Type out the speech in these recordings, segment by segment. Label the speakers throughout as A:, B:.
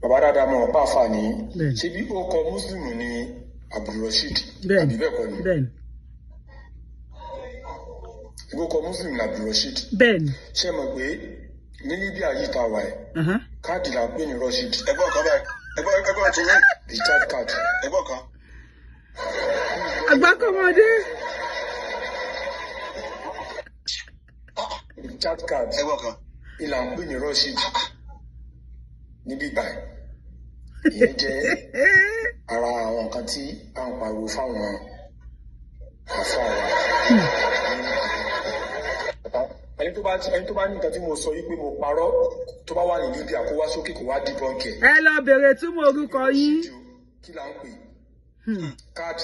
A: Bàbá dáadáa, mọ̀ ọ́n pàfà ní.
B: Bẹ́ẹ̀ni.
A: Ṣé bí ó kọ Muslim ní Abdulrasheed?
B: Bẹ́ẹ̀ni.
A: Àbí bẹ́ẹ̀ kọ́ ni?
B: Bẹ́ẹ̀ni.
A: Ìbò kọ Muslim ní Abdulrasheed.
B: Bẹ́ẹ̀ni.
A: Ṣé mọ̀ pé ní Libya yìí tá a wà ẹ̀, káàdì là ń pè ní Rasheed.
C: Ẹgbọ́n kan báyìí, ẹgbọ́n tó yẹn.
A: Recharge card.
C: Ẹgbọ́n kan.
B: Àgbákọ́mọdé.
A: Recharge card.
C: Ẹgbọ́n kan.
A: Ìlà ń pè ní Rasheed níbí báyìí. Ìyẹn jẹ́ ara àwọn nǹkan tí à ń pariwo fáwọn àfa wa. Ẹni tó bá ní nǹkan tí mo sọ yìí pé mo parọ́, tó bá wà ní Libya, kó wá sókè, kó wá debunk ẹ̀.
B: Ẹ lọ bèrè túmọ̀ orúkọ yín.
A: Kí là ń pè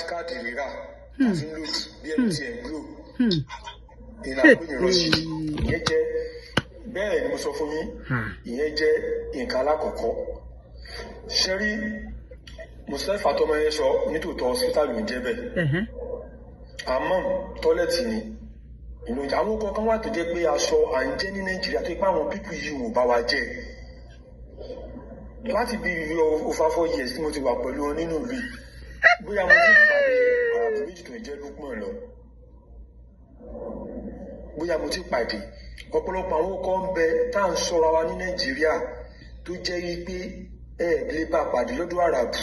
A: káàdì rírà àti load bí MTN, Glo, ìlà ń pè ní Rasheed. Ìyẹn jẹ́ bẹ́ẹ̀ ni mo sọ fún yín. Ìyẹn jẹ́ nǹkan alákọ̀ọ́kọ́. Ṣe rí Mustapha tọmọ yẹn sọ, nítòótọ́ hospital ló ń jẹ́ bẹ́ẹ̀, àmọ́ toilet ni inú. Àwọn kọ̀ọ̀kan wà tó jẹ́ pé aṣọ à ń jẹ́ ní Nàìjíríà, tó pé àwọn people yìí wò bá wa jẹ́ láti bí over 4 years tí mo ti wà pẹ̀lú wọn nínú ìlú yìí. Bóyá mo ti pàdé àràbù méjì tó ń jẹ́ Lukman lọ, bóyá mo ti pàdé. Ọ̀pọ̀lọpọ̀ àwọn kan ń bẹ tá à ń sọra wa ní Nàìjíríà tó jẹ́ wípé ẹ lè bá pàdé lọ́dọ̀ àràbù.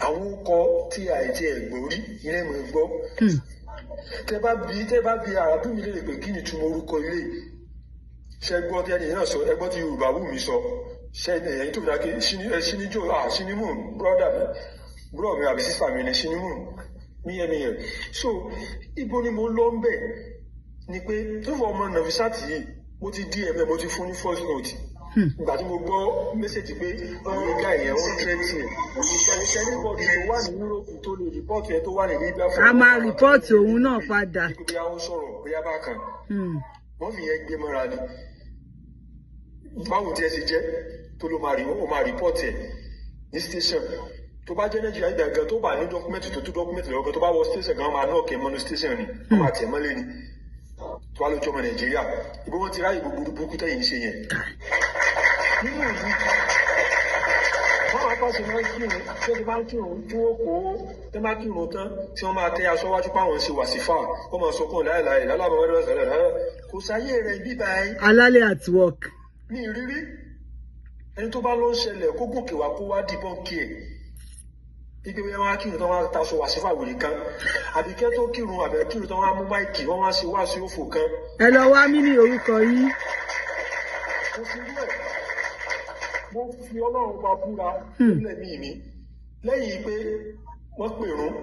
A: Àwọn ọkọ̀ tí àìtí ẹ̀ gbọ́ rí ilé mi gbọ́. Tẹ bá bi àràbù mi lè pé kí ni túmọ̀ orúkọ ilé, ṣe gbọ́ tí ẹni náà sọ, ẹ gbọ́ tí Yorùbá wù mí sọ, ṣe ẹ̀yìn tó fi dáké ṣíníjó ṣínímù, brother mi, bro mi àbí sister mi ni ṣínímù míyẹmíyẹ. So ibo ni mo lọ ń bẹ̀ ni pé tó fọ ọmọ Nàfísàtì yìí, mo ti DM ẹ, mo ti fún ní first note. Ìgbà tí mo gbọ́ message pé ìgbà yẹn ó tẹ́tì ẹ̀, anybody tó wà ní Europe tó lè report ẹ, tó wà ní Libya fún
B: A máa report òun náà padà.
A: Bóyá ó sọ̀rọ̀, bóyá bákan, wọ́n fi yẹn gbé mọ́ra ni. Báwo tí ẹ ṣe jẹ́ tó ló máa rí, ó máa report ẹ̀ ní station. Tó bá jẹ́ Nàìjíríà ìgbà gan, tó bá ní document tó tó document lọ́wọ́ gan, tó bá wọ station gan, máa náà kẹ́ mọ́nú station ni, wọ́n máa tẹ̀ mọ́lé ni. Tó bá lójú ọmọ Nàìjíríà, ibo wọn ti ráyè gbogbo burúkú tẹ̀yìn ṣe yẹn nínú ìlú? Báwọn apáṣẹ máa ń kírun, tí wọ́n ti bá ń kírun, tí wọ́n kó tẹ́ máa kírun tán, tí wọ́n máa tẹ aṣọ wájú páwọn ṣe wàsífà, wọ́n máa sọ fún láìláì lálábàá, kò sáyé rẹ̀ bíbá ẹ.
B: Alálẹ̀ at work.
A: Ní ìrírí ẹni tó bá lọ ń ṣẹlẹ̀, kó gòkè wá, kó wá debunk ẹ̀. Ipe wọn wá kírun tán, wá taṣọ wàsífà wèrè kan, àbíkẹ́ tó kírun, àbẹ̀ kírun tán, wá mú mic, wọ́n wá ṣe wá sí òfò kan.
B: Ẹ lọ wá mí ní orúkọ yín.
A: Kò sí irú ẹ̀. Mo fi Ọlọ́run máa búra nílẹ̀ mí mi lẹ́yìn pé wọ́n pèrún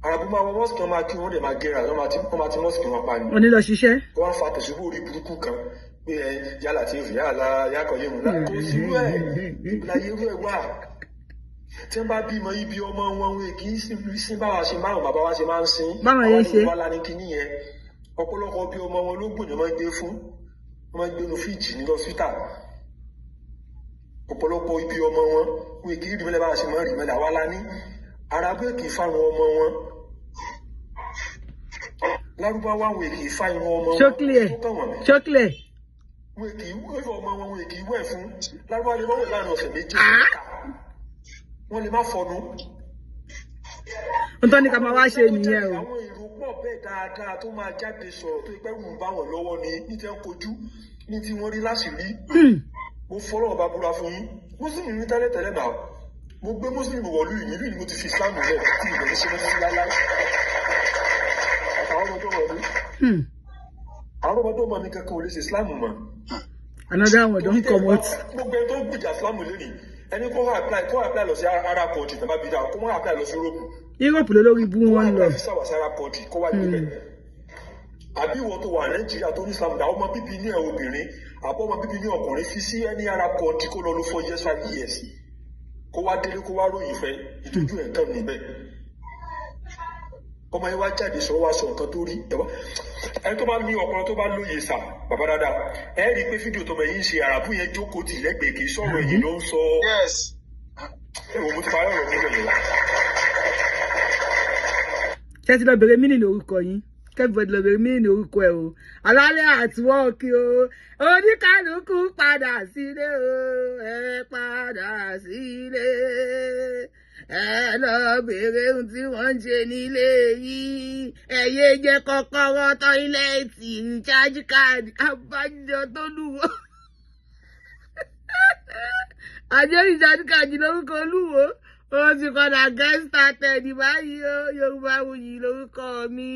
A: àràbù máa wọ mosque, wọn máa kí wọn, dẹ̀ máa gẹ́ra, wọ́n máa ti mosque wọn pa ni.
B: Wọ́n ní lọ ṣiṣẹ́.
A: Wọ́n á fa tẹ̀síwò orí burúkú kan pé ẹ yálà tí èèyàn yálà yàkọ̀ yé mu. Kò sí irú ẹ̀ láyé, irú ẹ̀ wà. Tí wọ́n bá bímọ, ibi ọmọ wọn, wọn kì í sin báwa ṣe márùn bàbá wa ṣe máa ń sin.
B: Báwọn yẹn ṣe.
A: Àwọn Yorùbá la ní kíní yẹn. Ọ̀pọ̀lọpọ̀ bí ọmọ wọn ló gbòòdì, wọ́n máa ń gbé fún, wọ́n máa ń gbé nu fíìjì ní lọ́sítà. Ọ̀pọ̀lọpọ̀ ibi ọmọ wọn, wọn kì í rí mẹ́lẹ̀ báwa ṣe máa ń rí mẹ́lẹ̀. Àwa la ní Arábí kì í fáwọn ọmọ wọn, Lárúbáwá wọn kì í fá irun ọmọ wọn.
B: Ṣó clear?
A: Tó kàn wọ́n.
B: Ṣó clear?
A: Wọn kì í wẹ̀ ọmọ wọn, wọn kì í wẹ̀ fún. Lárúbáwá lè má wẹ̀ láàrin ọ̀sẹ̀ 2, wọ́n lè má fọnu.
B: N tó ní ká máa wá ṣe nìyẹn o.
A: Àwọn èrò pọ̀ bẹ́ẹ̀ dáadáa tó máa jáde sọ̀rọ̀ tó pẹ́ wù bá wọn lọ́wọ́ ni ní tẹ́ ń kojú ní tí wọ́n rí láṣìírí. Mo fọlọ́ ọba búra fún yín, mùsùlùmí ní tẹ́lẹ̀ tẹ́lẹ̀ náà, mo gbé mùsùlùmí wọ̀lú ìlú ìlú, mo ti fi Islam lẹ̀ tí ìbẹ̀rẹ̀ ṣe mọ́ sí láíláí àtàwọn ọmọ tó mọ̀ mí. Àwọn ọmọ tó mọ̀ mí kankan ò lè ṣe Islam mọ́.
B: Another one don come out.
A: Gbogbo ẹni tó ń gbìjà Islam lónìí, ẹni kó apply lọ sí Arab country tàbí abidjan, kó wọ́n apply lọ sí Europe.
B: Europe ló lórí ibú
A: Kó
B: wọn lọ.
A: apply visa wá sí Arab country, kó wá gbé bẹ̀. Àbí ìwọ tó wà Nàìjíríà tó ní Islam dà, ọmọ bíbí ní ẹ obìnrin àbọ̀ ọmọ bíbí ní ọkùnrin, fi sí ẹni Arab country, kó lọ lọ 4 years, 5 years, kó wá délé, kó wá ròyìn fẹ́ ìtọ́jú ẹ̀ tán níbẹ̀. Ọmọ yẹn wá jáde sọ, wá sọ nǹkan tó rí ẹ wá. Ẹni tó bá ní ọpọlọ, tó bá lóye sà, bàbá dáadáa, ẹ rí i pé fídíò tọmọ yìí ń ṣe, àràbù yẹn jókòó tì lẹ́gbẹ̀ẹ́, kì í sọ̀rọ̀ èyí ló ń sọ.
C: Yes.
A: Ẹ wò, mo ti parí ọ̀rọ̀ níbẹ̀ yẹn.
B: Ṣé ti lọ bèrè mí nínú orúkọ yín? Kẹ́fìbọ̀dì lọ bèrè mí nínú orúkọ ẹ o. Alálẹ̀ at work o, oníkálukú padà sílé o, ẹ padà. Padà sílé, ẹ lọ bèrè ohun tí wọ́n ń ṣe nílé yìí. Ẹ yé jẹ́ kọ́kọ́rọ́ toilet, recharge card. Abájọ tó lúwo àjọ recharge card lórúkọ olúwo, ó ti padà get started báyìí o. Yorùbá Wuyì lórúkọ mi.